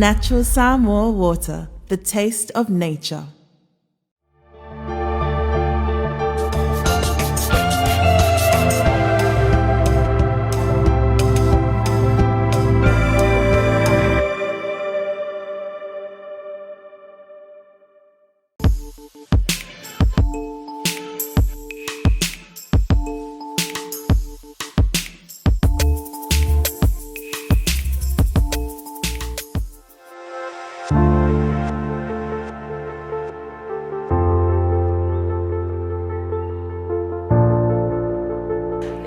Natural Samoa water, the taste of nature.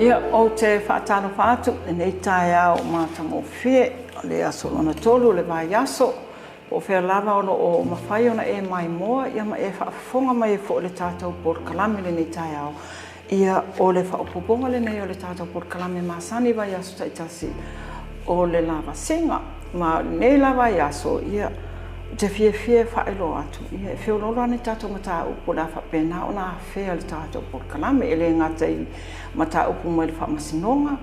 Ia, ou te faatalofa atu i lenei taeao matagofie o le aso lona 3 o le vaiaso, po o fea lava o lo o mafai ona e maimoa ia ma e faafofoga mai ai foi i le tatou polokalame i lenei taeao. Ia, o le faaopoopoga lenei o le tatou polokalame masani i vaiaso taitasi o le lavasiga. Ma o lenei la vaiaso, ia, ou te fiafia e faailoa atu, ia, e feoloolo lava ni tatou mataupu o le a faapena ona afea i le tatou polokalame. E le gata i mataupu mai le Faamasinoga,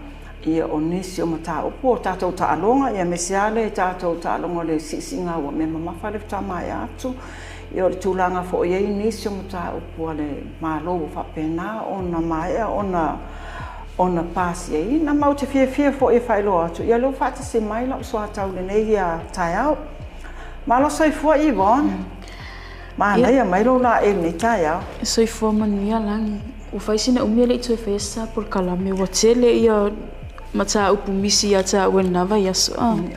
ia o nisi o mataupu o tatou taaloga, aemaise lava le tatou taaloga o le siisiiga ua mea mamafa lea faatoa maea atu. Ia o le tulaga foi e i ai nisi o mataupu a le Malo ua faapena ona maea ona pasiaina. Ma ou te fiafia foi e faailoa atu, ia o lea ua faatasi mai lau soatau i lenei taeao. Malo soifua Yvonne. Manaia mai lou laei i lenei taeao. Soifua manuia Lagi. Ua fai sina umi e le i toe faia se polokalame, ua tele ia mataupu misi ia te au i lena vaiaso.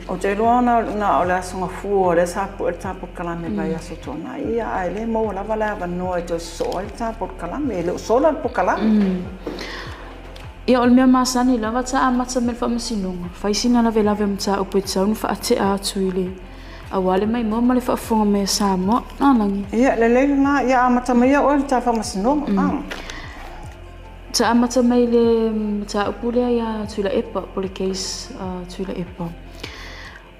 Ou te iloa ona na o le Aso Gafua lea sa pue le ta polokalame i vaiaso tuanai, ia, ae le maua lava le avanoa e toe sosoo ai le ta polokalame, e le o sola le polokalame. Ia, o le mea masani lava ta amata mai le faamasinoga, fai sina lavelave o mataupu e tatau ona faatea atu i le aua le maimoa ma le faafofoga mai a Samoa. A Lagi? Ia, lelei lena. Ia amata mai ia oe le ta faamasinoga. Ta amata mai le mataupu lea ia Tuilaepa, po o le case a Tuilaepa.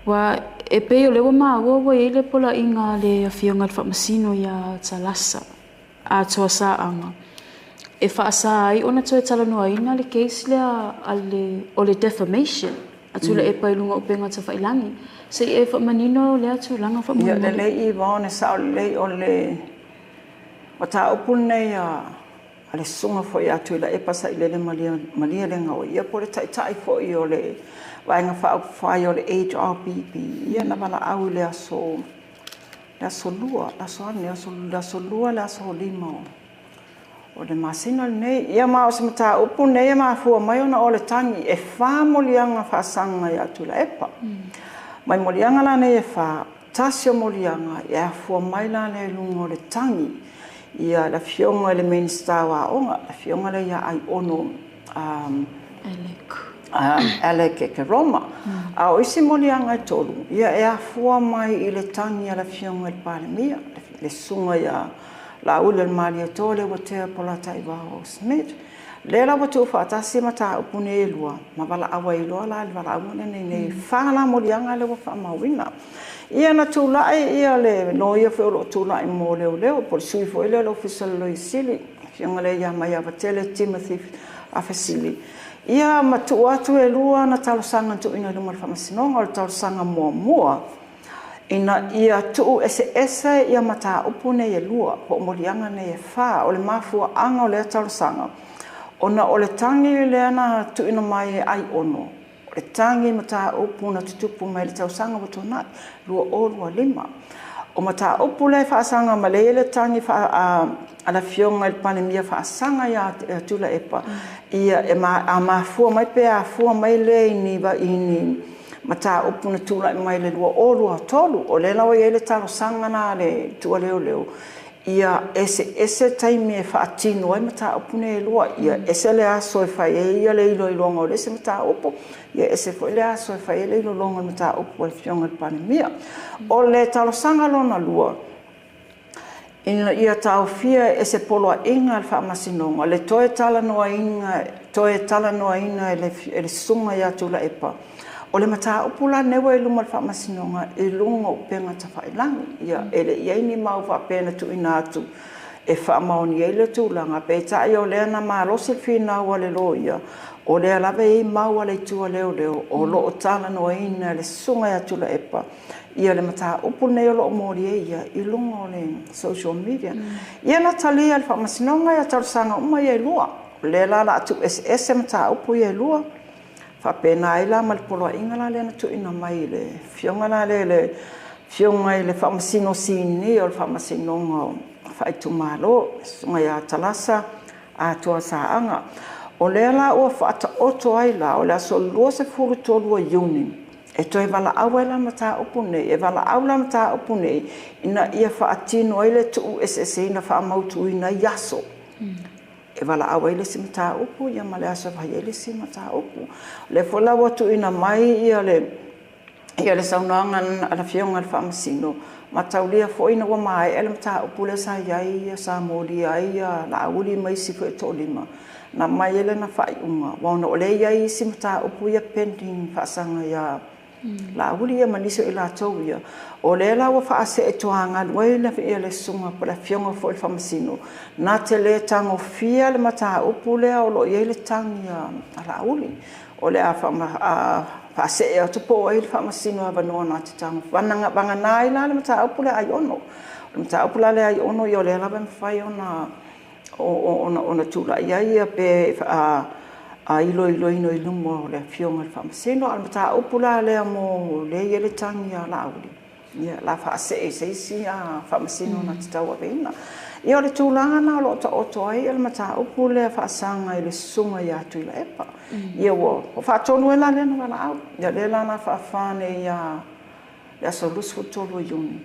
Ua e pei o lea ua maua ua i ai le polaina a le afioga i le faamasino ia Talasa Atoa Saaga e faasa ai ona toe talanoaina le case lea a le, o le defamation a Tuilaepa i luga o upega tafailagi. Se i e faamanino lea tulaga Ia, faamolemole. lelei Yvonne, sao lelei o le mataupu lenei a le susuga foi ia Tuilaepa Sailele Malielegaoi, ia po o le taitai foi o le Vaega Faaupufai o le HRPP, ia na valaau i le aso le aso 2, le aso a lenei, le aso 2, le aso 5 o le masina lenei. Ia ma o se mataupu lenei e mafua mai ona o le tagi e 4 moliaga faasaga ia Tuilaepa. Mai moliaga la nei e 4, tasi o moliaga e afua mai la lea i luga o le tagi ia le afioga i le Minisita o Aoga, le afioga lea ia Aiono Alec Ekeroma. A o isi moliaga e 3, ia e afua mai i le tagi a le afioga i le Palemia, le susuga ia Laaulialemalietoa Leuatea Polataivao Smith. Lea la ua tuufaatasi mataupu nei e 2, ma valaau ai loa la le valaauga lenei nei 4 la moliaga lea ua faamauina. Ia na tulai ia le loia foi o lo o tulai mo leoleo, po o le sui foi lea o le Ofisa o le Loia Sili, afioga lea ia Maiavatele Timothy Afesili. Ia ma tuu atu e 2 na talosaga na tuuina i luma o le Faamasinoga. O le talosaga muamua, ina ia tuu eseese ia mataupu nei e 2, po o moliaga nei e 4. O le mafuaaga o lea talosaga, ona o le tagi lea na tuuina mai e Aiono, o le tagi mataupu na tutupu mai le tausaga ua tuanai, 2025. O mataupu lea e faasaga ma le le tagi a le afioga i le Palemia faasaga ia Tuilaepa, ia e a mafua mai pe afua mai lea i ni mataupu na tulai mai le 2023. O lea la ua i ai le talosaga la a le tualeoleo, ia eseese taimi e faatino ai mataupu nei e 2. Ia ese le aso e fai ai ia le iloiloga o le isi mataupu, ia ese foi le aso e fai ai le iloiloga o le mataupu a le afioga i le Palemia. O le talosaga lona 2, ina ia taofia e se poloaiga a le Faamasinoga le toe talanoaina e le susuga ia Tuilaepa o le mataupu la lenei ua i luma o le Faamasinoga i luga o upega tafailagi. Ia, e le i ai ni mau faapea na tuuina atu e faamaoni ai le tulaga, peitai o lea na malosi le finau a le loia, o lea lava e i ai mau a le itu a leoleo o lo o talanoaina e le susuga ia Tuilaepa ia le mataupu lenei o lo o moli ai ia i luga o le social media. Ia na talia e le Faamasinoga ia talosaga uma ia e lua. O lea la o le a tuueseese mataupu ia e lua, faapena ai la ma le poloaiga la lea na tuuina mai i le afioga la lea, le afioga i le Faamasino Sinia o le Faamasinoga Faaitumalo, le Susuga ia Talasa Atoa Saaga. O lea la ua faataoto ai la, o le aso 23 o Iuni e toe valaau ai la le mataupu lenei, e valaau la le mataupu lenei ina ia faatino ai le tuueseeseina, faamautuina ai aso e valaau ai le isi mataupu ia ma le aso e fai ai le isi mataupu. O lea foi la ua tuuina mai ia le saunoaga a le Afioga i le Faamasino, mataulia foi ina ua maea le mataupu lea sa i ai, sa molia ai Laauli ma isi foi e toalima, na aumai ai lana faaiuga, ona o lea e i ai isi mataupu ia pending faasaga ia Laauli ia ma nisi o i latou ia, o lea la ua faasee toagalu ai le susuga po o le afioga foi i le Faamasino, na te le tagofia le mataupu lea o lo o i ai le tagi a Laauli. O le a faasee atu po o ai le Faamasino avanoa na te tagofia. Vagana ai la le mataupu lea Aiono. O le mataupu la lea Aiono, ia o lea lava e mafai ona tulai ai ia pe iloiloina i luma o le afioga i le Faamasino. A o le mataupu la lea mo lea e i ai le tagi a Laauli, ia o le a faasee i se isi Faamasino na te tauaveina. Ia o le tulaga lena o lo o taoto ai le mataupu lea faasaga i le susuga ia Tuilaepa. Ia ua faatonu ai la lea na valaau. Ia lea la o le a faafa nei ia le aso 23 o Iuni.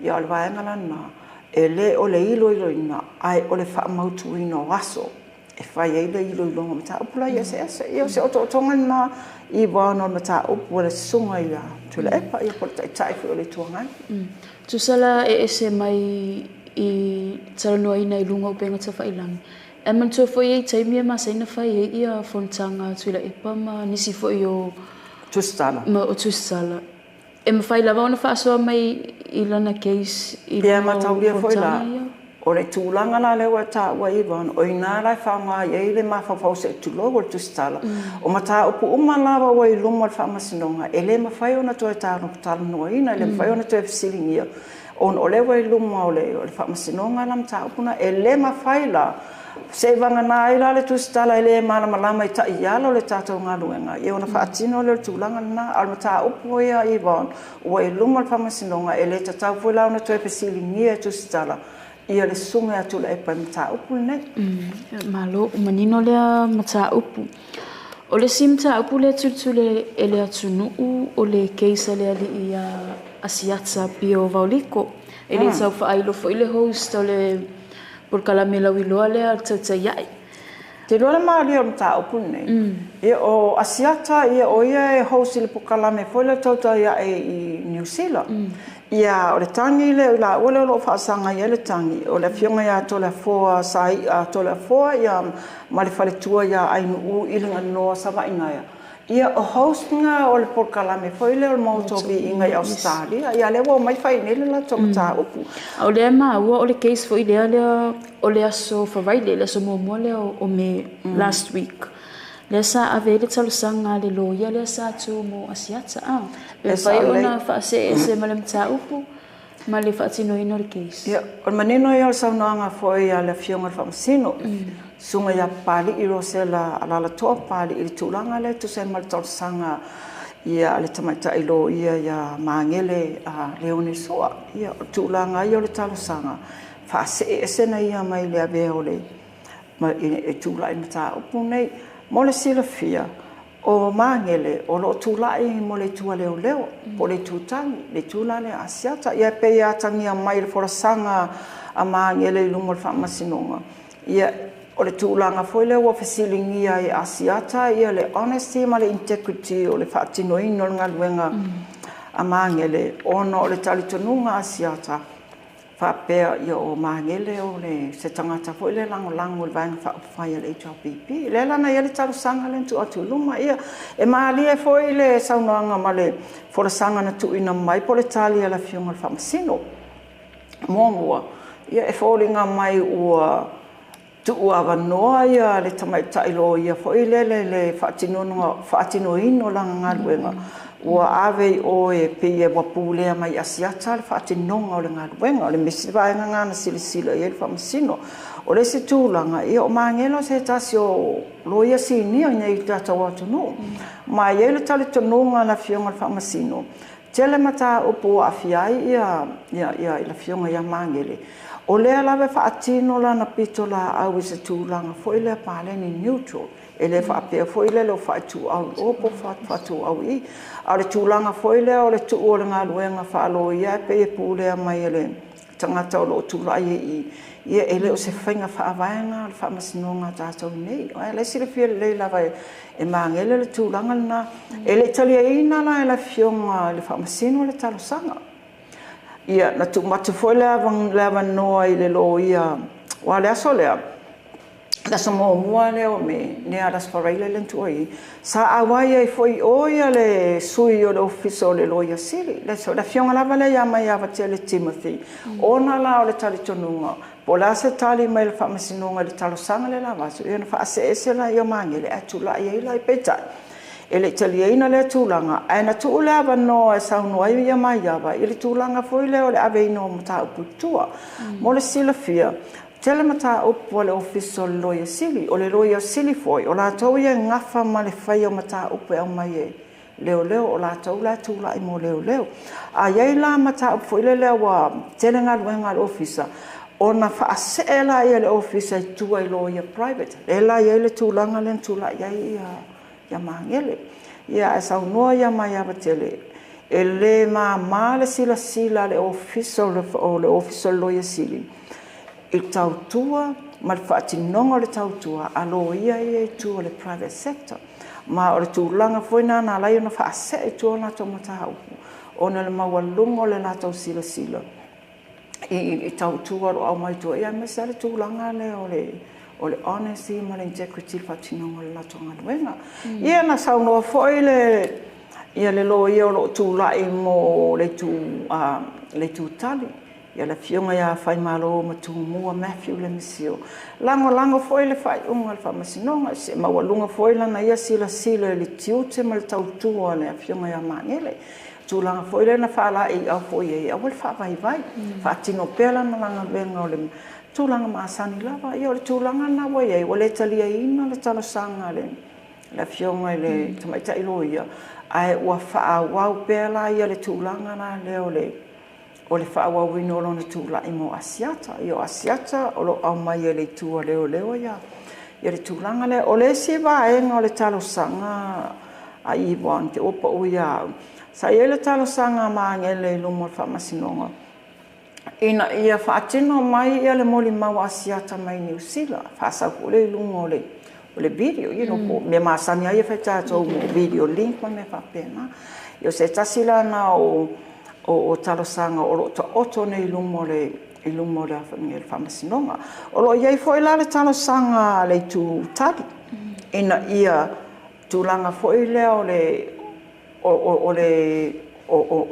Ia o le vaega la lena, e le o le iloiloina, ae o le faamautuina o aso e fai ai le iloiloga o mataupu la ia eseese. Ia o se otootoga lena i vaega o le mataupu a le susuga ia Tuilaepa, ia po o le Taitai foi o le Itu Agai. Tusa la e ese mai i talanoaina i luga o upega tafailagi. E manatua foi e i taimi e masani ona fai ai ia fonotaga a Tuilaepa ma nisi foi o Tusitala. Ma o Tusitala. E mafai lava ona faasoa mai i lana case i Ia luga o mataulia foi la, fonotaga ia. o le tulaga la lea ua e taua Yvonne, o i ina la e faaaoga ai le mafaufau se i tulou o le tusitala. O mataupu uma lava ua i luma o le Faamasinoga, e le mafai ona toe talanoaina, e le mafai ona toe fesiligia, ona o lea ua i luma o le Faamasinoga la mataupu na. E le mafai la, seivagana ai la le tusitala e le malamalama i taiala o le tatou galuega, ia ona faatino lea o le tulaga lena. A o le mataupu ia Yvonne, ua i luma o le Faamasinoga, e le tatau foi la ona toe fesiligia e tusitala ia le susuga ia Tuilaepa i le mataupu lenei. Malo, ua manino lea mataupu. O le isi mataupu lea e tulituli e le atunuu o le case a le alii ia Asiata Pio Vaoliko. E le tau faailo foi le host o le polokalame lauiloa lea o le Tautai Ae. Te iloa le malie o le mataupu lenei. Ia o Asiata, ia o ia e host i le polokalame foi lea Tautai Ae i Niu Sila. Ia o le tagi lea i laua lea o lo o faasaga i ai le tagi, o le afioga ia Toleafoa Sai'a Toleafoa ia ma le faletua ia Ainuu Iliganoa Savainaea. Ia o host na o le polokalame foi lea o le Maota o Viiga i Ausetalia. Ia lea ua omai fai nei le latou mataupu. A o lea e maua o le case foi lea o le aso Faraile, le aso muamua lea o Me last week. Lea sa ave ai le talosaga a le loia lea sa tu mo Asiata. Pe E mafai sao lelei. ona faaseese ma le mataupu ma le faatinoina o le case. Ia, o le manino ia o le saunoaga foi a le afioga i le Faamasino, susuga ia Papali'i Rosela Alalatoa Papali'i i le tulaga lea e tusa ai ma le talosaga ia a le tamaitai loia ia Magele Leone Sua. Ia, o le tulaga ia o le talosaga, faasee na ia mai le avea o le e tulai i mataupu nei. Mo le silafia, o Magele o lo o tulai mo le itu a leoleo, po o le itu tagi, le itu la lea a Asiata. Ia pei e atagia mai i le folasaga a Magele i luma o le Faamasinoga. Ia, o le tulaga foi lea ua fesiligia ai e Asiata ia le honesty ma le integrity o le faatinoina o le galuega a Magele, ona o le talitonuga a Asiata faapea ia o Magele o le se tagata foi lea lagolago i le Vaega Faaupufai a le HRPP. Lea la na i ai le talosaga lea na tuu atu i luma. Ia, e malie foi le saunoaga ma le folasaga na tuuina mai po o le tali a le afioga i le Faamasino. Muamua, ia e foliga mai ua Tuuavanoa ia le tamaitai loia foi lele le faatinoina o lana galuega, ua ave i o e pei ua pulea mai e Asiata le faatinoga o le galuega. O le isi vaega lena na silasila i ai le Faamasino. O le isi tulaga, ia o Magele o se tasi o Loia Sinia i inei i le tatou atunuu. Ma e i ai le talitonuga o le Afioga i le Faamasino, tele mataupu ua aafia ai le Afioga ia Magele, o lea lava e faatino lana pitolaau i se tulaga foi lea paleni, neutral, e le faapea foi lele o faaituau i o po o faaituau i i. A o le tulaga foi lea o le tuu o le galuega faa-loia ae pei e pulea mai e le tagata o lo o tulai ai i i, ia e le o se faiga faavae lena a le Faamasinoga a tatou nei. Aua o la e silafia lelei lava e Magele le tulaga lena. E le i taliaina la e le Afioga i le Faamasino le talosaga. Ia, na tuu atu foi le avanoa i le loia, aua o le aso lea, le aso muamua lea o Me, le Aso Faraile lea na tuuai ai, sa auai ai foi i o le sui o le Ofisa o le Loia Sili, le Afioga lava lea ia Maiavatele Timothy, ona la o le talitonuga, po o le a se tali mai a le Faamasinoga i le talosaga lea na avatu, ia ona faasee ese lea o Magele ae tulai ai la, peitai, e le i taliaina lea tulaga, ae na tuu le avanoa e saunoa ai Maiava i le tulaga foi lea o le aveina o mataupu i tua. Mo le silafia, tele mataupu a le Ofisa o le Loia Sili. O le Loia Sili foi, o latou ia e gafa ma le faia o mataupu e aumai e leoleo, o latou la e tulai mo leoleo. A i ai la mataupu foi lea ua tele galuega a le Ofisa, ona faasee lea e le Ofisa i tua i loia private. Lea la e i ai le tulaga lea na tulai ai ia Magele. Ia, ae saunoa ia Maiavatele, e le mama le silasila a le Ofisa o le Loia Sili i tautua ma le faatinoga o le tautua a loia ia i tua o le private sector. Ma o le tulaga foi lena na ala ai ona faasee i tua o latou mataupu, ona o le maualuga o le latou silasila i tautua o lo o aumai i tua, ia aemaise lava le tulaga lea o le honesty ma le integrity i le faatinoga o le latou galuega. Ia na saunoa foi le loia o lo o tulai mo le itu tali, ia le Afioga ia Faimalo Matumua Matthew Lemisio, lagolago foi le faaiuga a le Faamasinoga, e maualuga foi lana ia silasila i le tiute ma le tautua a le Afioga ia Magele. Tulaga foi lea na faalaeiau foi i ai, aua le faavaivai, faatino pea lana galuega o le tulaga masani lava. Ia o le tulaga lena ua i ai, ua le taliaina le talosaga a le Afioga i le tamaitai loia, ae ua faaauau pea la ia le tulaga la lea o le faaauauina o lona tulai mo Asiata. Ia o Asiata o lo o aumai e le itu a leoleo ia le tulaga lea. O le isi vaega o le talosaga a Yvonne, te ua pau ia au, sa i ai le talosaga a Magele i luma o le Faamasinoga, ina ia faatino mai le molimau a Asiata mai Niu Sila, faasau foi lea i luga o le video, po o mea masani lava ia fai tatou mo video link ma mea faapena. Ia o se tasi la lena o talosaga o lo o taoto nei i luma o le Faamasinoga. O lo o i ai foi la le talosaga a le itu tali, ina ia tulaga foi lea o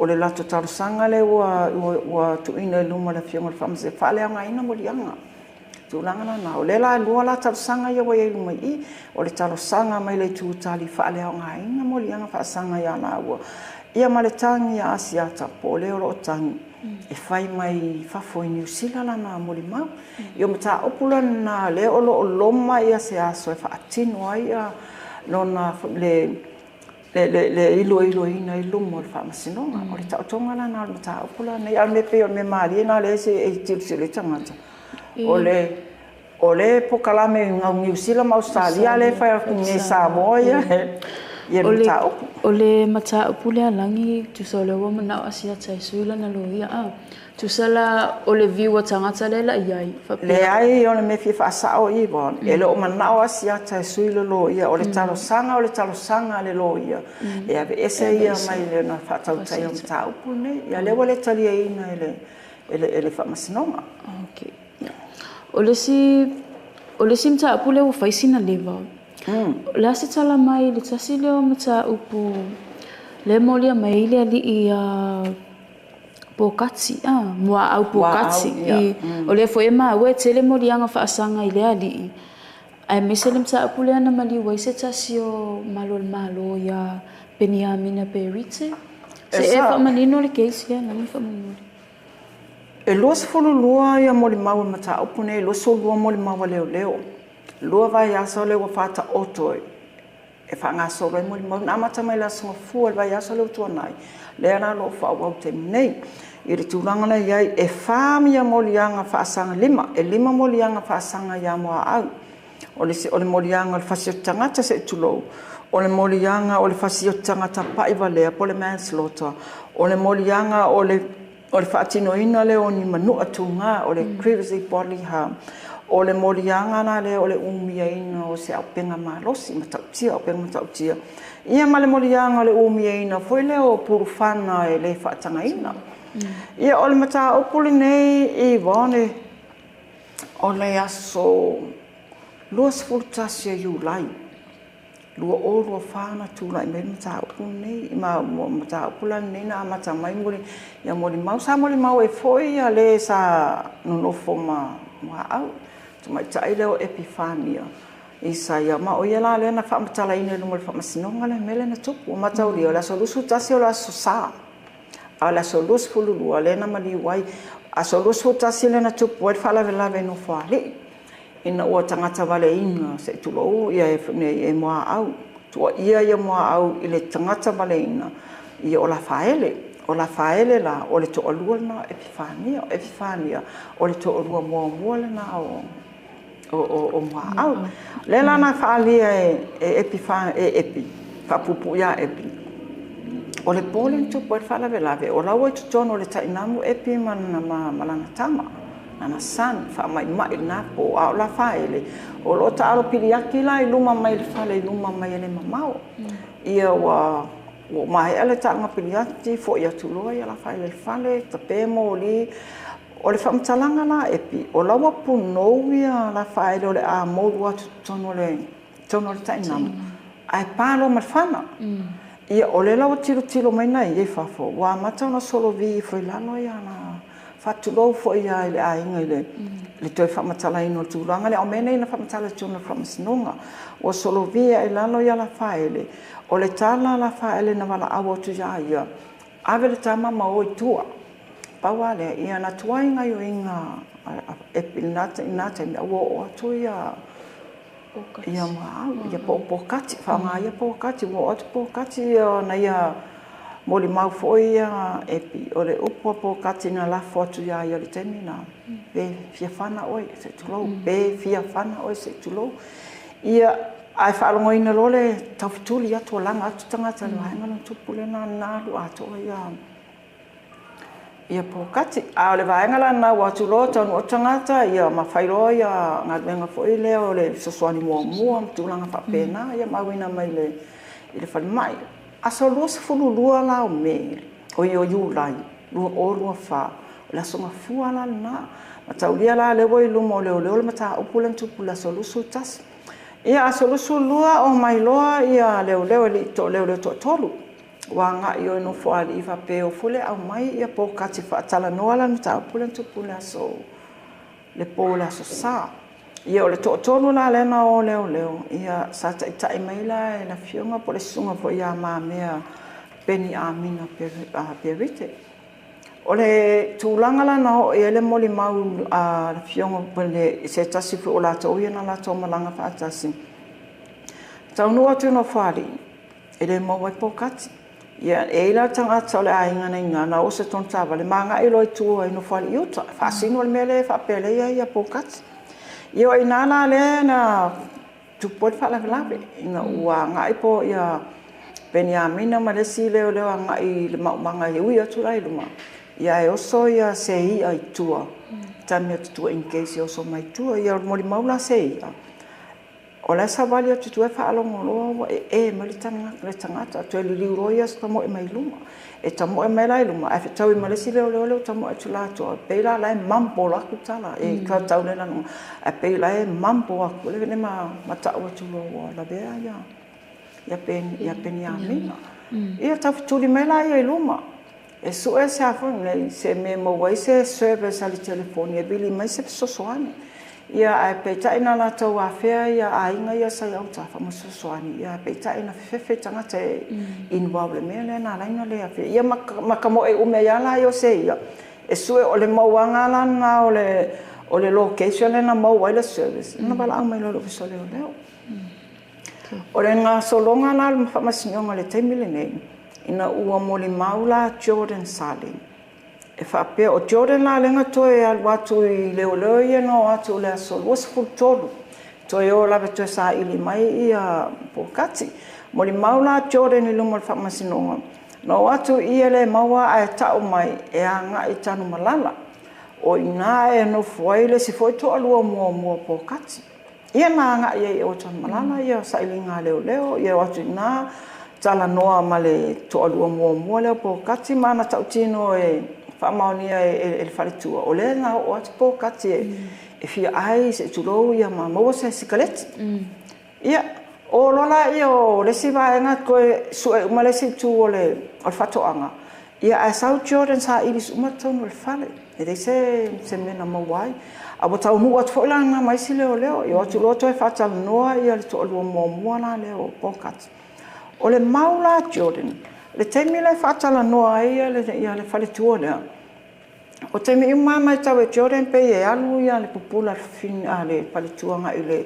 le latou talosaga lea ua tuuina i luma o le Afioga i le Faamasino, e faaleaogaina moliaga. Tulaga lena. O lea la e lua la talosaga ia ua i ai i luma i i, o le talosaga mai le itu tali faaleaogaina moliaga faasaga ia laua, ia ma le tagi a Asiata, po o le o lo o tagi e fai mai fafo i Niu Sila lana molimau. Ia o mataupu la lena lea o lo o loma ia se aso e faatino ai lona le iloiloina i luma o le Faamasinoga. O le taotoga lena o le mataupu lenei. A o le mea pei o le mea malie lena lea e tilotilo ai tagata. O le polokalame i Niu Sila ma Ausetalia lea e fai atu nei i Samoa ia le mataupu. O le mataupu lea lagi, tusa o lea ua manao Asiata e sui lana loia. Tusa la o le viu a tagata lea la i ai. Leai, o le mea fia faasao Yvonne, e le o manao Asiata e sui le loia, o le talosaga o le talosaga a le loia, e aveese ia mai le faatautai o mataupu lenei. Ia lea ua le taliaina e le Faamasinoga. Okay. O le isi mataupu lea ua fai sina leva. O le a se tala mai le tasi lea o mataupu lea molia mai le alii a Pokati, muaau Pokati. O lea foi e maua e tele moliaga faasaga i le alii, aemaise le mataupu lea na maliu ai se tasi o malu o le Malo ia Peniamina Perite. Se e faamanino le case lea lagi faamolemole. E 22 ia molimau o le mataupu nei, 22 molimau a leoleo. 2 vaiaso lea ua faataoto e faagasolo ai molimau. Na amata mai le Aso Gafua i le vaiaso lea ua tuanai, lea la o lo o faaauau i le taimi nei. I le tulaga la i ai, e 4 ia moliaga faasagalima, e 5 moliaga faasaga ia Muaau. O le moliaga o le fasi o tagata se i tulou, o le moliaga o le fasi o tagata pai valea po o le manslaughter, o le moliaga o le faatinoina lea o ni manua tuga, o le grievous bodily harm, o le moliaga la lea o le umiaina o se auupega malosi, matautia, auupega matautia, ia ma le moliaga o le umiaina foi lea o pulufana e le faatagaina. Ia, o le mataupu lenei i Vaone, o le aso 21 o Iulai 2024 na tulai mai le mataupu lenei, ma mataupu la lenei na amata mai ia molimau. Sa molimau ai foi ia le sa nonofo ma Muaau, tamaitai lea o Epifania Isaia, ma o ia la lea na faamatalaina i luma o le faamasinoga le mea lea na tupu. Ua mataulia o le aso 21 o le aso Sa, a o le aso 22 lea na maliu ai. Aso 21 lea na tupu ai le faalavelave i Nofoalii, ina ua tagata valeina, se i tulou, ia e Muaau, tuuaia ia Muaau i le tagata valeina, ia o Lafaele. O Lafaele la, o le toalua lena o Epifania. O Epifania, o le toalua muamua lena o Muaau. Lea la na faaalia e Epi, faapuupuu ia Epi. O le po lea na tupu ai le faalavelave, o la ua i totonu o le tainamu Epi ma lana tama, lana son, faamaimai lena po, a o Lafaele, o lo o taalo piliaki la i luma mai le fale, i luma mai e le mamao. Ia ua maea le taaloga piliati, foi atu loa ia Lafaele i le fale, tape moli. O le faamatalaga la Epi, o la ua punou ia Lafaele o le a moulu atu totonu o le tainamu, ae pa loa ma le fana. Ia, o lea la ua tilotilo mai na ia i fafo, ua amata ona solovi ifo i lalo ia na faatulou foi ia i le aiga i le toe faamatalaina o le tulaga lea. O mea nei na faamatala i totonu o le faamasinoga. Ua solovi ai i lalo ia Lafaele. O le tala Lafaele na valaau atu ia ia, ave le tama ma o i tua. Pau lava lea, ia na tuai gaioiga Epi i lena taimi, ua oo atu ia Muaau, ia po o Pokati, faaaoga ia Pokati, ua oo atu Pokati na ia molimau foi ia Epi, o le upu a Pokati na lafo atu ia ia le taimi na, pe fia fana oe, se i tulou, pe fia fana oe, se i tulou. Ia, ae faalogoina loa le taufetuli atu o laga atu tagata i le vaega lona tupu lea na alu atoa ia Pokati. A o le vaega la na ua atu loa taunuu atu tagata, ia ma fai loa ia galuega foi lea o le fesoasoani muamua ma tulaga faapena, ia ma auina mai i le falemai. Aso 22 la o Me, o Iulai 2024, o le aso Gafua la lena. Mataulia la lea ua i luma o leoleo le mataupu lea na tupu i le aso 21. Ia, aso 22 o mai loa ia leoleo e leoleo toatolu. Ua agai o i Nofoalii faapea o foi le aumai ia Pokati faatalanoa la le mataupu lea na tupu le aso le po le aso Sa. Ia, o le toatolu la lea na o leoleo, ia sa taitai mai la e le afioga po o le susuga foi ia Mamea Peniamina Perite. O le tulaga la na oo i ai le molimau a le afioga se tasi foi o latou ia na latou malaga faatasi. Taunuu atu i Nofoalii, e le maua ai Pokati. Ia, e i la tagata o le aiga na ina, na oso i tona taavale, ma agai loa i tua i Nofoalii uta. Faasino le mea lea faapea lea ia Pokati. Ia, o ina la lea na tupu ai le faalavelave, ina ua agai po ia Peniamina ma le isi leoleo agai i le maumaga e ui atu la i luma. Ia, e oso ia se ia i tua, tami atu tua in case e oso mai tua. Ia, o le molimau la se ia. O la e savali atu tua e faalogo loa ua e mai le tagata, toe liliu loa ia tamoe mai luma. E tamoe mai la i luma, ae fetaui ma le isi leoleo lea ua tamoe atu la atoa. Pei la la e mumble atu tala, e tau le laloga. Ae pei la e mumble atu, le ma tau atu loa ua lavea ia Peniamina. Ia taufetuli mai la ia i luma. E sue se a foi nei se mea e maua ai se service a le telefoni e vili mai se fesoasoani. Ia ae peitai na latou afea aiga ia sa i autafa ma fesoasoani, ia ae peitai na fefefe tagata e involve i le mea lea na ala ai ona le afea. Ia ma tamoe umi ai lava la ia o se ia e sue o le mauaga la lena o le location lea na maua ai le service, na valaau mai loa i le Ofisa o Leoleo. O le gasologa la o le Faamasinoga i le taimi lenei, ina ua molimau la Jordan Sali e faapea, o Jordan la lea na toe alu atu i leoleo ia na o atu i le aso 23, toe o lava e toe saili mai Pokati. Molimau la Jordan i luma o le Faamasinoga, na o atu i ia le maua ae tau mai e agai i Tanumalala. O i ina e nofo ai le isi foi toalua muamua o Pokati. Ia na agai ai i o i Tanumalala ia sailiga a leoleo, ia o atu i ina talanoa ma le toalua muamua lea o Pokati ma ana tautino e faamaonia e le faletua, o lea na oo atu Pokati e fia ai se i tulou ia ma maua se sikaleti. Ia, o loa laia o le isi vaega toe sue uma le isi itu o le faatoaga, ia ae sau Jordan saili uma totonu o le fale. E leai se mea na maua ai. A ua taunuu atu foi la lena ma isi leoleo, ia o atu loa toe faatalanoa le toalua muamua la lea o Pokati. O le mau la Jordan, le taimi lea e faatalanoa ai le faletua lea, o taimi uma lava matau e Jordan pei e alu le pupula a le faletua agai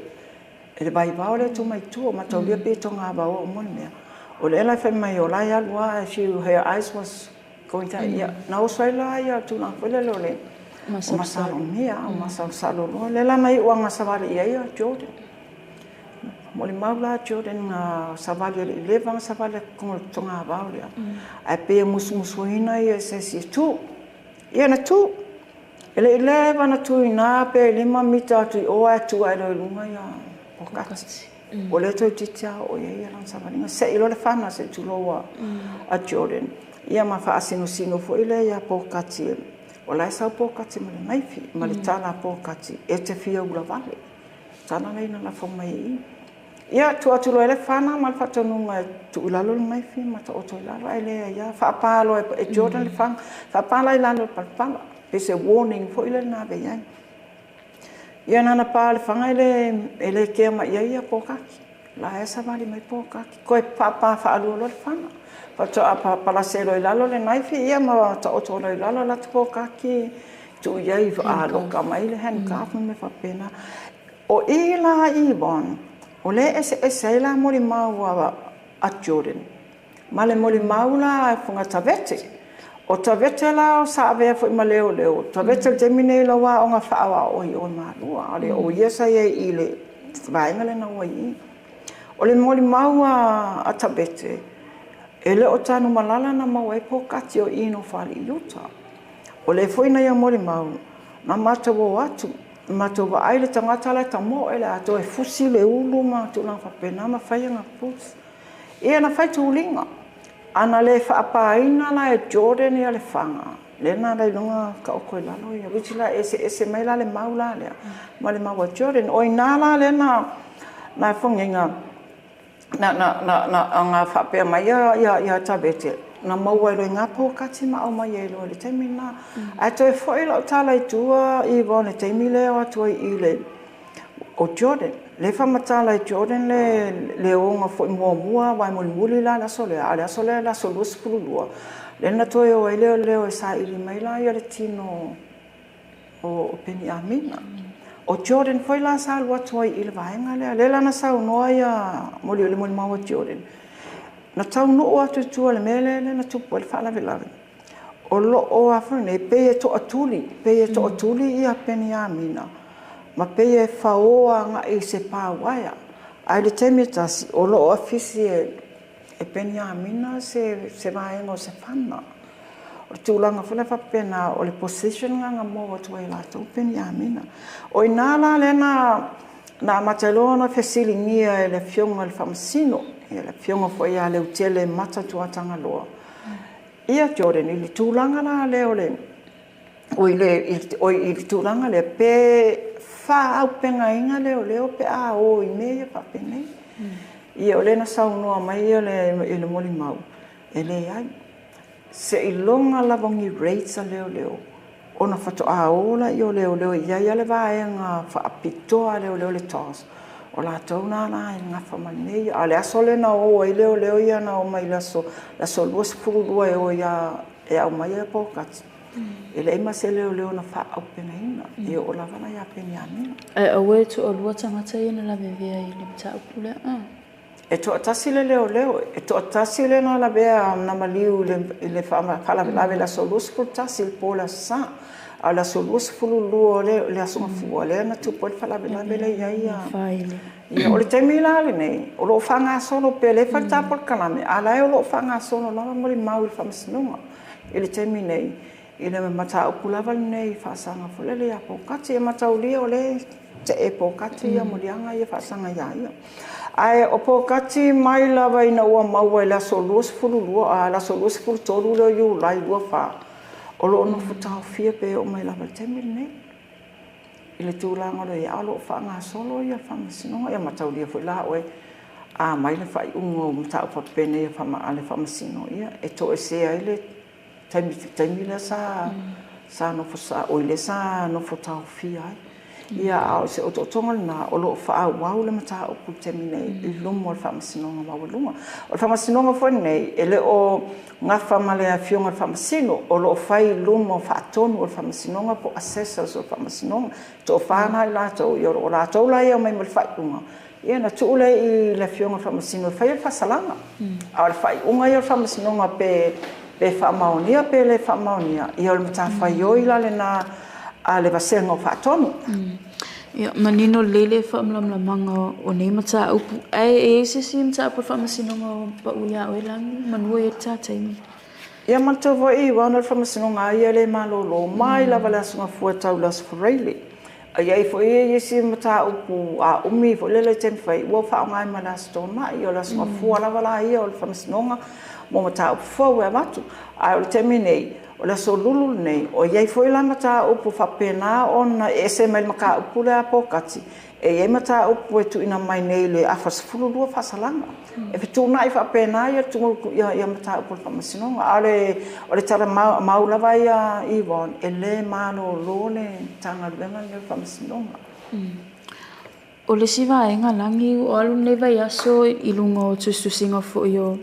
i le vaivao lea e tu mai tua, mataulia pei e togavao uma le mea. O lea la e fai mai o la e alu lava, her eyes was going down. Ia, na oso ai la ia tulaga foi lele o le masalomia, o masalosalo loa. Lea la na iu aga savali i ai ia Jordan. Molimau la Jordan na savali e le i leva ona savali i totonu o le togavao lea. Ae pei e musumusuina ia i se isi e tu. Ia na tu. E le i leva na tu i ina pe 5 mita atu i o ae tu ae loa i luga ia Pokati. O lea toeitiiti lava oo i ai ia lana savaliga. Sei loa le fana se i tulou a Jordan. Ia ma faasinosino foi lea ia Pokati. O la e sau Pokati ma le naifi, ma le tala a Pokati, e te fia ulavale. Tala lea ina lafo mai i i. Ia, tuu atu loa e le fana ma le faatonuga e tuu i lalo le naifi ma taoto i lalo, ae leai lava. Faapa loa e Jordan le fana, faapa la i lalo i le palapala. Pe se warning foi lea na ave i ai. Ia na ona pa le fana e le kea mai i ai ia Pokati. La e savali mai Pokati. Koe faapa faalua loa le fana. Faatoa palase loa i lalo le naifi, ia ma taoto loa i lalo alu atu Pokati tuu i ai aloka mai le handcuff ma mea faapena. O i la Yvonne, o lea e eseese ai la molimau a Jordan ma le molimau la a Fogatavete. O Tavete la o sa avea foi ma leoleo. Tavete i le taimi nei lau aoga faaoaoa i o i Malua. A o ia sa i ai i le vaega lea na ua i i. O le molimau a Tavete, e le o Tanumalala na maua ai Pokati o i i Nofoalii i uta. O lea foi na ia molimau, na matou o atu, matou vaai le tagata la e tamoe le atoa e fusi le ulu ma tulaga faapena ma fai ana boots. Ia na fai tuliga. Ana le faapaina la e Jordan ia le faga, lea na ala i luga taoto i lalo ia, which la eseese mai la le mau la lea ma le mau a Jordan. O i ina la lea na fogiga na faapea mai ia Tavete, na maua ai loa i ngā pōkati ma aumai ai loa i le taimi lena. Ae toe foi lau tala i tua i i le taimi lea o atu ai i le o Jordan. Le faamatala i Jordan le oga foi muamua aua e mulimuli la le aso lea, a o le aso lea le aso 22, lea na toe o ai leoleo e saili mai la ia le tino o Peniamina. O Jordan foi la sa alu atu ai i le vaega lea. Lea la na saunoa ia moli o le molimau a Jordan. Na taunuu atu i tua i le mea lea na tupu ai le faalavelave. O loo a foi nei, pei e toatuli, pei e toatuli ia Peniamina, ma pei e faoa agai i se pa uaea. Ae i le taimi e tasi, o loo afisi e Peniamina se vaega o se fana. O le tulaga foi lea faapena, o le position lena na maua atu ai e latou Peniamina. O i ina la lea na amata ai loa ona fesiligia e le Afioga i le Faamasino, ia le Afioga foi ia Leutele Mata Tuatagaloa, ia Jordan i le tulaga la lea o le oi i le tulaga lea pe faaaupegaina leoleo pe a o i mea ia faapenei. Ia o lea na saunoa mai ia i le molimau, e leai. Seiloga lava o ni raids a leoleo ona faatoa o lea o leoleo. E i ai lava le vaega faapitoa a leoleo, le TAOS, o latou lena la e nafa ma mea ia. A o le aso lea na o ai leoleo ia, na o mai i le aso 22 e o e aumaia Pokati, e leai ma se leoleo na faaaupegaina, e oo lava la ia Peniamina. Ae aua e toalua tagata ia na lavevea i le mataupu lea? E toatasi le leoleo, e toatasi le na lavea na maliu i le faalavelave i le aso 21 i le po o le Aso Sa. A o le aso 22, le aso Gafua, lea na tupu ai le faalavelave lea e i ai. Ia, o le taimi la lenei, o lo o faagasolo pea, lea e fai le ta polokalame, a o la e o lo o faagasolo lava molimau i le faamasinoga i le taimi nei, i le mataupu lava lenei i faasaga foi lele ia Pokati. E mataulia o lea e tee Pokati ia moliaga ia faasaga ia ia. Ae o Pokati mai lava ina ua maua i le aso 22, a le aso 23 lea o Iulai 24, o lo o nofo taofia pe oo mai lava i le taimi lenei. I le tulaga o lo o i ai, a o lo o faagasolo ia le faamasinoga. Ia mataulia foi la oe, a mai le faaiuga o mataupu faapenei a le faamasino, ia e toesea ai le taimi lea sa nofo oi lea sa nofo taofia ai. Ia, a o se otootoga lena, o lo o faaauau le mataupu i le taimi nei i luma o le Faamasinoga Maualuga. O le Faamasinoga foi lenei, e le o gafa ma le afioga i le Faamasino, o lo o fai i luma o faatonu o le Faamasinoga po o assessors o le Faamasinoga. E toafa na i latou, ia o latou la ia omai ma le faaiuga, ia na tuu lea i le afioga i le Faamasino e faia le faasalaga. A o le faaiuga ia o le Faamasinoga pe faamaonia pe le faamaonia, ia o le matafaioi la lena a le vasega o faatonu. Ia, manino lelei le faamalamalamaga o nei mataupu. Ae e i ai se isi mataupu o le faamasinoga o pau ia oe Lagi, manu e i ai le ta taimi? Ia manatua foi i ona le faamasinoga a ia le malolo mai lava le Aso Gafua tau le Aso Faraile. A i ai foi ia isi mataupu a umi foi lele taimi fai, ua faaaoga ai ma le Aso Toonai, o le Aso Gafua lava la ia o le faamasinoga mo mataupu fou e avatu. Ae o le taimi nei, o le aso Lulu lenei, o i ai foi la mataupu faapena ona e ese mai le mataupu lea a Pokati, e i ai mataupu e tuuina mai nei i le afa 12 faasalaga. E fetuunai faapena ia mataupu o le faamasinoga. A o le tala mau lava ia Yvonne, e le malolo le Matagaluega lenei o le Faamasinoga. O le isi vaega Lagi, ua alu lenei vaiaso i luga o tusitusiga foi o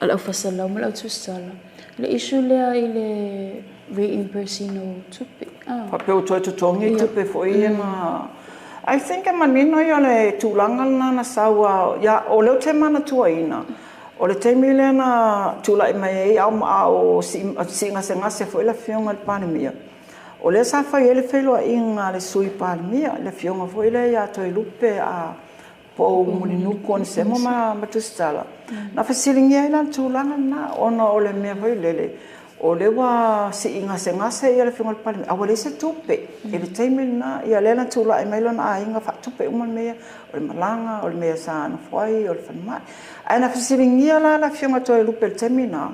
a le aufaisalau ma le autusitala, le issue lea i le reimbursing o tupe. Faapea ua toe totogi tupe foi ia na. I think e manino ia le tulaga lena na sau a ia, o lea ou te manatuaina, o le taimi lea na tulai mai ai a o siigasegase foi le afioga i le Palemia, o lea sa fai ai le feiloaiga a le Sui Palemia, le afioga foi lea ia Toelupe a Pou Mulinuku Onesemo ma Tusitala, na fesiligia ai la le tulaga lena, ona o le mea foi lele, o lea ua sii gasegase ia le afioga i le Palemia, a ua leai se tupe i le taimi lena. Ia lea na tulai mai lona aiga faatupe uma le mea, o le malaga, o le mea sa nofo ai, o le falemai. Ae na fesiligia la le afioga Toelupe i le taimi lena,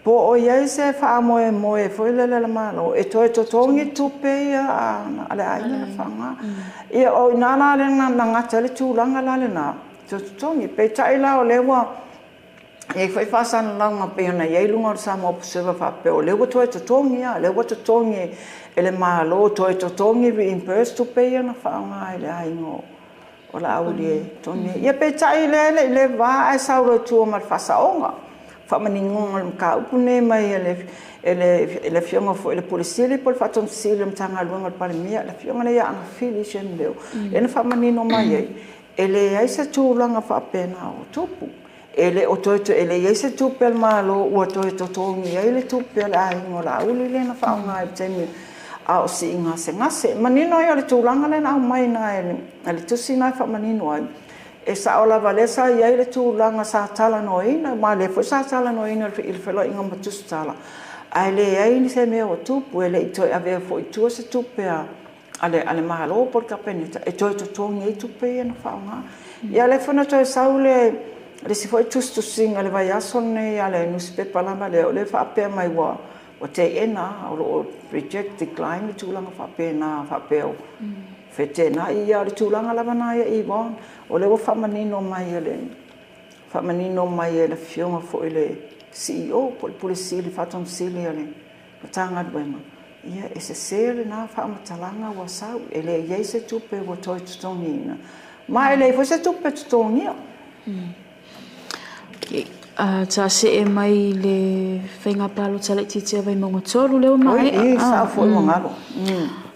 po o i ai se faamoemoe foi lele a le Malo e toe totogi tupe ia a le aiga na faaaoga. Ia o i ina la lea na gata ai le tulaga la lena, toe totogi. Peitai la o lea ua i ai foi faasalalauga pei ona i ai luga o le Samoa Observer faapea o lea ua toe totogi lava, lea ua totogi e le Malo, toe totogi reimburse tupe ia na faaaoga e le aiga o Laauli e totogi ai. Ia peitai lea e le i leva ae sau loa i tua ma le faasaoga, faamaninoga o le mataupu lenei mai e le afioga foi i le Pule Sili po o le Faatonu Sili o le Matagaluega o le Palemia, le afioga lea ia Agafili Shem Leo, lea na faamanino mai ai, e leai se tulaga faapena o tupu. E le o toe, e le i ai se tupe a le Malo ua toe totogi ai le tupe a le aiga o Laauli lea na faaaoga i le taimi a o sii gasegase. Manino ai o le tulaga lea na aumai na e le tusi na e faamanino ai, e sao lava lea sa i ai le tulaga sa talanoaina, ma lea foi sa talanoaina i le feiloaiga ma Tusitala, ae leai se mea o tupu, e le i toe avea foi i tua se tupe a le Malo po o le Kapeneta e toe totogi ai tupe ia na faaaoga. Ia lea foi na toe sau le isi foi tusitusiga i le vaiaso lenei a le nusipepa lava lea, o lea faapea mai ua teena, o lo o reject, decline le tulaga faapena, faapea o feteenai. Ia o le tulaga lava na ia Yvonne, o lea ua faamanino mai e le afioga foi le CEO po o le Pule Sili, Faatonu Sili a le Matagaluega, ia e sese lena faamatalaga ua sau, e le i ai se tupe ua toe totogiina, ma e leai foi se tupe totogia. Ta see mai le faiga palota laitiiti a Vaimauga 3 lea ua maea. Oi, sao foi ua galo.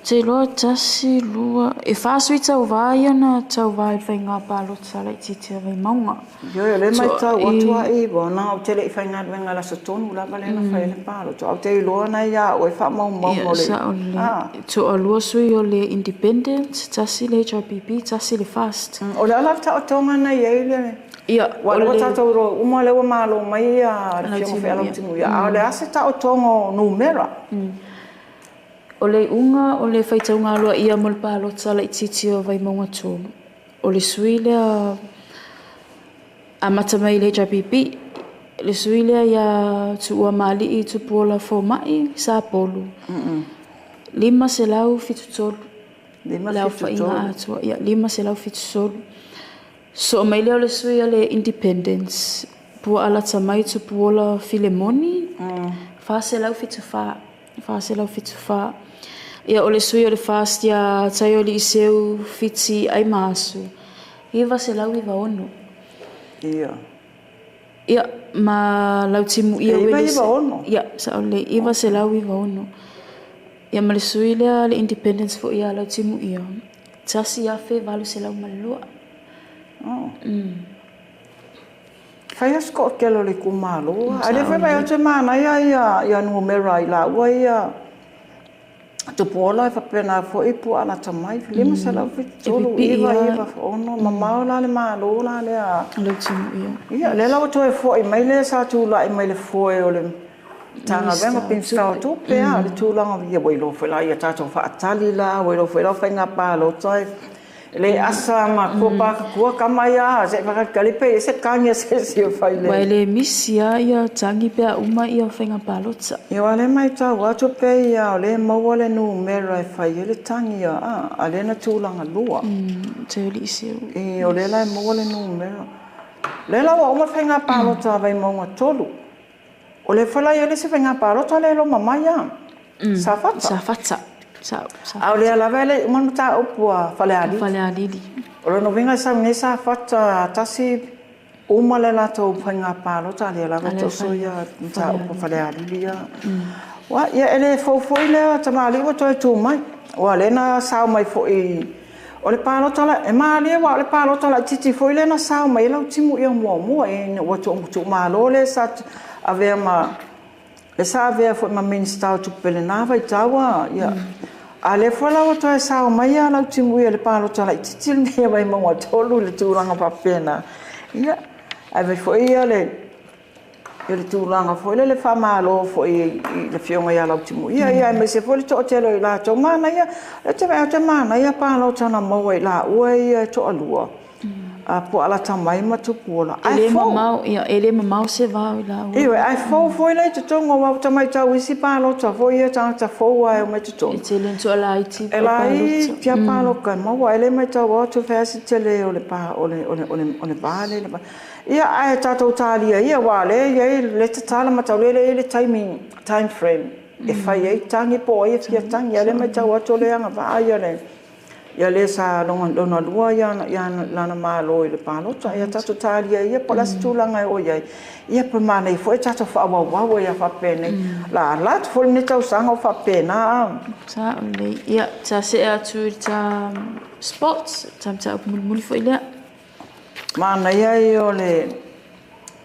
Te iloa 1, 2, e 4 sui tauvā ia na tauvā i le faiga palota laitiiti a Vaimauga. Ioe, o lea e matau atu a Iva, na ou te le i faigaluega i le aso tonu lava lea na fai ai le palota, ae ou te iloa na ia oe faamaumauga o le... Sao lelei. Toalua sui o le Independent, 1 le HRPP, 1 le FAST. O le ala taotoga na i ai le... Ia, Ua lea ua tatou iloa uma lea ua malo mai le Afioga Fealautimui, a o le a se taotoga o numera? O le iuga o le faitauga aloaia mo le palota laitiiti o Vaimauga 3, o le sui lea amata mai i le HRPP, le sui lea ia Tuuamalii Tupuola Fomai Sapolu, 573 le aofaiga atoa, ia 573. Soo mai lea o le sui a le Independence, Pua Alata mai Tupuola Filemoni, 474, 474. Ia o le sui o le FAST ia Taioliiseu Fiti Aimaasu, 996. Ia. Ia, ma Lautimuia E Uelese. 996? Ia, sao lelei, 996. Ia ma le sui lea le Independence foi ia Lautimuia, 1802. Fai a se toatele o le itumalo. A lea foi vaai atu e manaia ia numera i laua ia Tupuola e faapena foi Pua Alata mai, 573, 996, mamao la le malo la lea. Lautimuia. Ia, lea la ua toe foi mai lea sa tulai mai le foe o le Matagaluega Minisita o Tupe, a le tulaga ia ua iloa foi la ia tatou faatali la, ua iloa foi la faiga palota e le asa ma kua pakatua kama ia se faatalitali pe i se tagi a se isi e fai le. Ua e le misi lava ia tagi pe a uma ia faiga palota. Ia aua o lea e matau atu pei lava o lea e maua le numera e fai ai le tagi a lea na tulaga lua. Taioliiseu. I o lea la e maua le numera. O lea la ua uma le faiga palota a Vaimauga 3. O lea foi la e i ai le isi faiga palota lea e loma mai lava. Safata. Safata. Sao. A o lea lava e le i uma le mataupu a Falealili. Falealili. O lona uiga e sau nei Safata tasi uma le latou faiga palota, a lea lava e toso ia mataupu a Falealili ia. Ua, ia e le fou foi lea tamalii ua toe tu mai. Ua lea na sao mai foi o le palota la, e malie aua o le palota laitiiti foi lea na sao mai ai Lautimuia muamua ina ua tuumalo lea sa avea ma le sa avea foi ma Minisita o Tupe i lena vaitau a, ia. A lea foi la ua toe sao mai ia Lautimuia i le palota laitiiti lenei a Vaimauga 3 i le tulaga faapena. Ia, ae fai foi ia le tulaga foi lea le faamalo foi i le Afioga ia Lautimuia, ia aemaise foi le toatele o i latou. Manaia, lea ou te vaai atu e manaia palota na maua i laua ia e toalua, Pua Alata Mai ma Tupuola. E Ae le fou. mamao, ia, e le mamao se va o i laua. Ioe, ae fou foi la i totonu, aua ua ta matau i isi palota foi ia tagata fou lava e omai i totonu. E tele ina toalaiti E palota. laiti lava palota e maua, ae le matau atu fai lava si tele o le pa, o le, o le, o le, o le va lea i le va. Ia, ae tatou talia ia, aua o lea e i ai le tatala matau lea e i ai le taimi, time frame e fai ai tagi po o ai e fia tagi. Ae o lea e matau atu o lea e agavaa ia le ia le sa lona lua ia lana malo i le palota. Ia tatou talia ia po o le a se tulaga e oo i ai. Ia pe manaia foi tatou faaauauau ai faapenei. La ala atu foi lenei tausaga o faapena a. Sao lelei. Ia, ta see atu i le ta sports, ta mataupu mulimuli foi lea. Manaia ia o le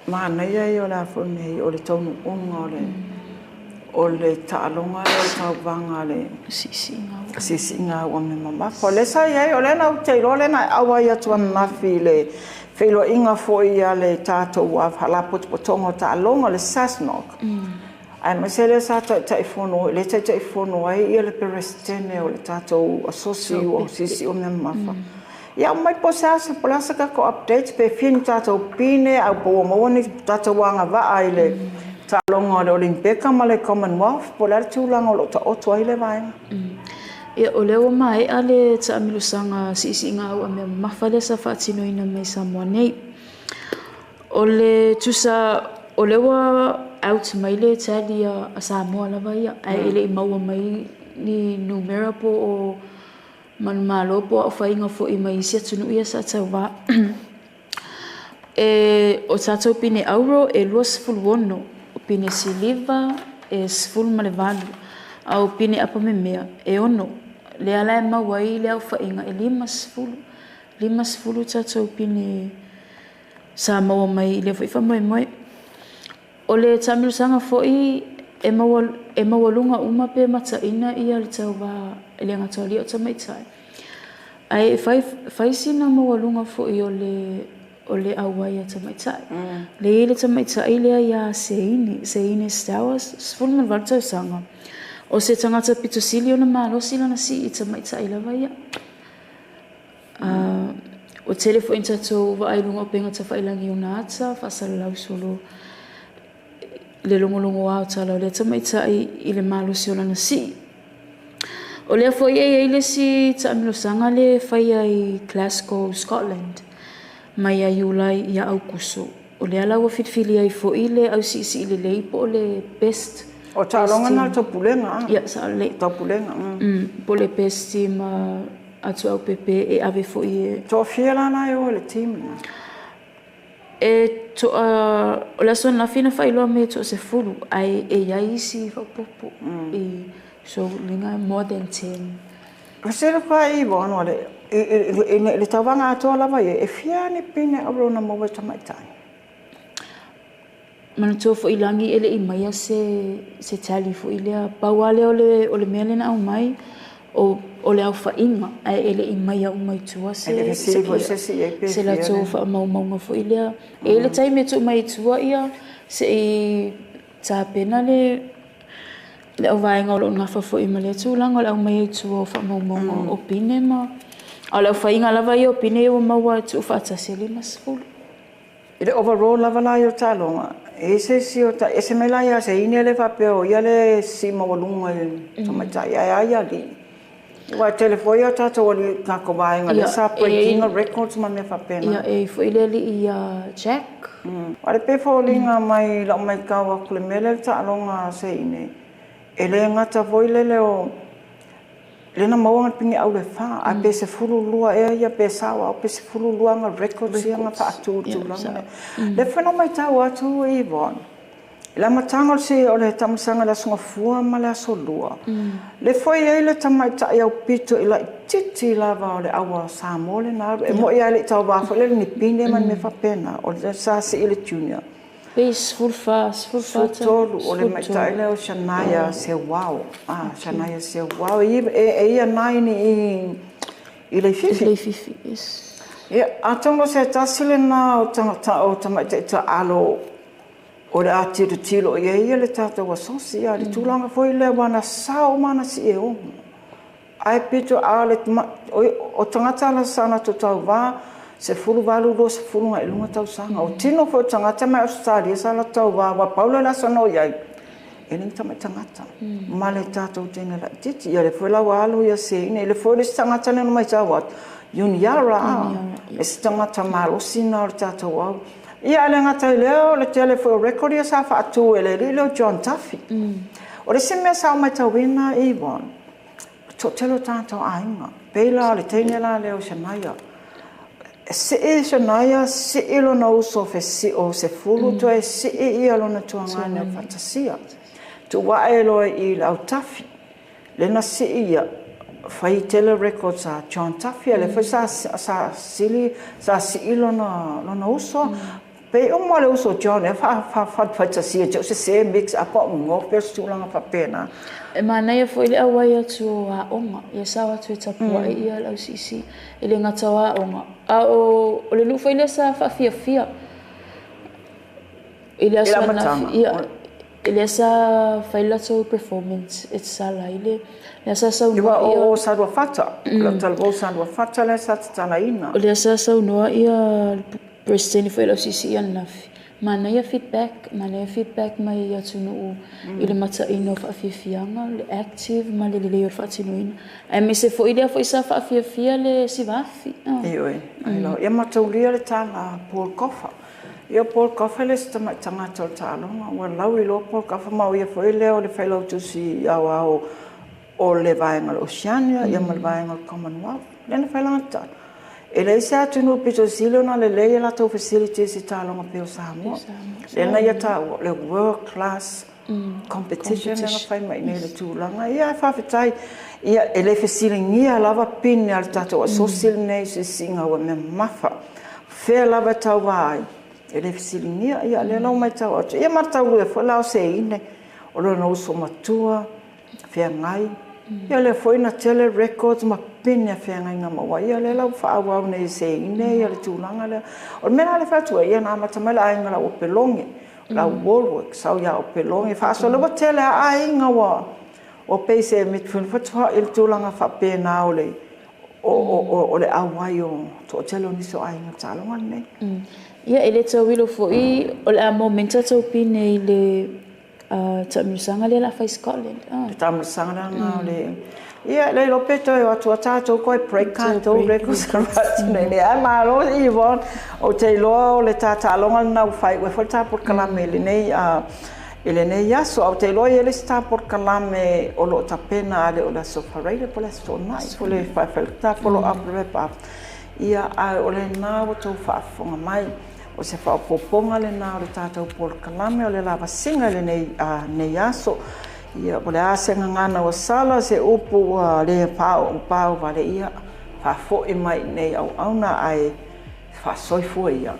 manaia ia o le a foi nei o le taunuuga o le taaloga lea o le tauvaga a le Siisiiga. Siisiiga ua mea mamafa. O lea sa i ai, o lea na ou te iloa lea na e auai atu ananafi i le feiloaiga foi a le tatou Faalapotopotoga o Taaloga, le SASNOC. Aemaise lea sa taitaifono, le taitaifono ai ia le Peresetene o le tatou Asosi o Siisii o Mea Mamafa. Ia aumai po o se a po o le a se tatou update pe fia ni tatou pine au po ua maua ni tatou agavaa i le taaloga o le Olympeka ma le Commonwealth, po o le a le tulaga o lo o taoto ai le vaega. Ia, o lea ua maea le taamilosaga siisiiga au a mea mamafa lea sa faatinoina mai Samoa nei. O le tusa O lea ua out mai le tally a Samoa lava ia, ae e le i maua mai ni numera po o manumalo po o aofaiga foi mai isi atunuu ia sa tauvā. E, o tatou pine auro e 26, o pine siliva e 18, a o pine apamemea e 6. Lea la e maua ai le aofaiga e 50, 50 tatou pine sa maua mai i lea foi faamoemoe. O le taamilosaga foi e maualuga uma pe mataina le tauvā e le gata o alii a o tamaitai. Ae e fai sina maualuga foi o le auai a tamaitai. Lea e i ai le tamaitai lea ia Seini, Seini Stowers, 18 tausaga. O se tagata pito sili ona malosi lana sii i tamaitai lava ia. Ua tele foi ina tatou vaai i luga o upega tafailagi i ona ata, faasalalau solo le logologoa o tala o lea tamaitai i le malosi o lana sii. O lea foi e i ai le isi taamilosaga lea e faia i Glasgow, Scotland, mai ia Iulai ia Aukuso. O lea la ua filifili ai foi le ausiisii lelei po o le best. O taaloga na o le Taupulega. Ia, sao lelei. Taupulega. Po o le best team atuaupepe e ave foi e... Toafia la e o i le team lena? E toa, o le aso ananafi na faailoa mai e toa 10, ae e i ai isi faaopoopo. So, luga more than 10. Fesili fa i vono le i le tauvaga atoa lava ia, e fia ni pine auro na maua e tamaitai? Manatua foi lagi e le i maia se tally foi lea. Pau lava lea o le mea lea na aumai, o le aofaiga, ae e le i maia uma i tua se, E le fesili foi se isi i ai pe se fia latou faamaumauga foi lea. E i ai le taimi e tuu mai i tua ia, se i tapena le auvaega o lo o nafa foi ma lea tulaga o le aumai ai tua o faamaumauga o pine ma... A o le aofaiga lava ia o pine ia ua maua e tuu faatasi e 50. I le overall lava la i o taaloga, e se isi o ta ese mai la ia se ine le faapea o ia le sii maualuga i tamaitai ae a ia alii. Ua tele foi o tatou alii tatou vaega lea sa breaking records ma mea faapena. Ia, e i foi le alii ia Jack. O le pe foliga mai lau maitau atu le mea lea le taaloga se ine, e le gata foi lele o lena maua na pine auro e 4, ae pe 12 ea ia pe sao au pe 12 nga records ia nga faatu i tulaga lea. Le foi na maitau atu i Yvonne, i le amataga o le o le taamilosaga i le Aso Gafua ma le Aso Lua. Le foi ai le tamaitai aupito i laitiiti lava o le aua Samoa lena alu. E moi lava e le i tauvā foi lele ni pine ma ni mea faapena. O le sa sii le junior. Pe 14, 14 13, o le maitai lea o Shania Sewao. Ah, Shania Sewao. E ia nai ni i Leififi. Leififi, yes. Ia, atonu o se tasi lena o tagata o tamaitai taalo o le a tilotilo i ai ia le tatou asosi ia le tulaga foi lea ua na sao ma na sii e ono. Ae pito a le o tagata la sa na tauvā 18, 20 agai i luga tausaga. O tino foi o tagata mai Australia sa latou tauvā ua pau le aso na o i ai. E le tamai tagata. Ma le tatou teine laitiiti. Ia le foi la ua alu ia seine. I le foi le isi tagata lea na maitau atu. Uniara, e se tagata malosi na o le tatou au. Ia, e le gata i lea o le tele foi o record ia sa faatu e le alii lea o John Duffy. O le isi mea sa ou maitauina i Yvonne, toatele o tagata o aiga. Pei la o le teine la lea o Shania. Sii Shania, sii lona uso o Sefulu, toe sii ia lona tuagane o Fatasia. Tuuae loa i le autafi. Lena sii ia, fai tele records a John Duffy, le foi sa sili, sa sii lona uso. Pei uma le uso John e faatasia te o se se mix up o ngo pe se tulaga faapena. E manaia foi le auai atu o aoga, ia sao atu e tapuai ia le ausiisii, e le gata o aoga. A o le nuu foi lea sa faafiafia i le aso ananafi, ia, lea sa fai le latou performance e tatala ai le lea sa saunoa ia. O Saluafata, o talavou Saluafata lea sa tatalaina. O lea sa saunoa ia le Peresetene foi o le ausiisii ananafi. Manaia feedback, manaia feedback mai atunuu i le mataina o faafiafiaga, le active ma le lelei o le faatinoina. Aemaise foi lea foi sa faafiafia le Sivafi. Ioe, ai ia mataulia le tala a Paul Coffa. Ia, o Paul Gafa e le o se tamai tagata o le taaloga, ua lauiloa Paul Gafa, ma o ia foi lea o le Failautusi Aoao o le Vaega o le Oceania ma le Vaega o le Commonwealth, lea na fai lana tala, e leai se atunuu pito sili ona lelei a latou facilities i taaloga pei o Samoa. Lea na ia taua o le world class competition lea na fai mai i inei i le tulaga. Ia, ae faafetai. Ia, e le fesiligia lava pine a le tatou asosi lenei i siisiiga ua mea mamafa. Fea lava e tauva ai, e le fesiligia. Ia, o lea la ua matau atu. Ia ma le taulua foi la o Seine, o lona uso matua, feagai. Ia, o lea foi na tele records ma pine a feagaiga maua. Ia, o lea la ua faaauau nei e Seine ia le tulaga lea. O le mea la lea e fai atu ai, ia na amata mai le aiga la Opeloge, la Wallwork, sau ia Opeloge, faasolo ua tele lava aiga ua pei se fetufaai i le tulaga faapena o le o le auai o toatele o nisi o aiga taaloga lenei. Ia, e le tauilo foi o le a maua mai ni tatou pine i le taamilosaga lea o le a fai i Scotland. Le taamilosaga lea o le ia le iloa pe toe o atu a tatou koe break tatou records nei, ae malo Yvonne, ou te iloa o le tataloga lena ua faaiu ai foi le ta polokalame i lenei aso. Ou te iloa e i ai le isi ta polokalame o lo o tapena, a le o le aso Faraile po o le aso Toonai, po o le faifai ta follow up, wrap up. Ia, ae o lena ua outou faafofoga mai, o se faaopoopoga lena o le tatou polokalame o le lavasiga i lenei aso. Ia, o le a se gagana ua sala, se upu ua le paovale, ia faafoi mai i nei auauna, ae faasoifua ia.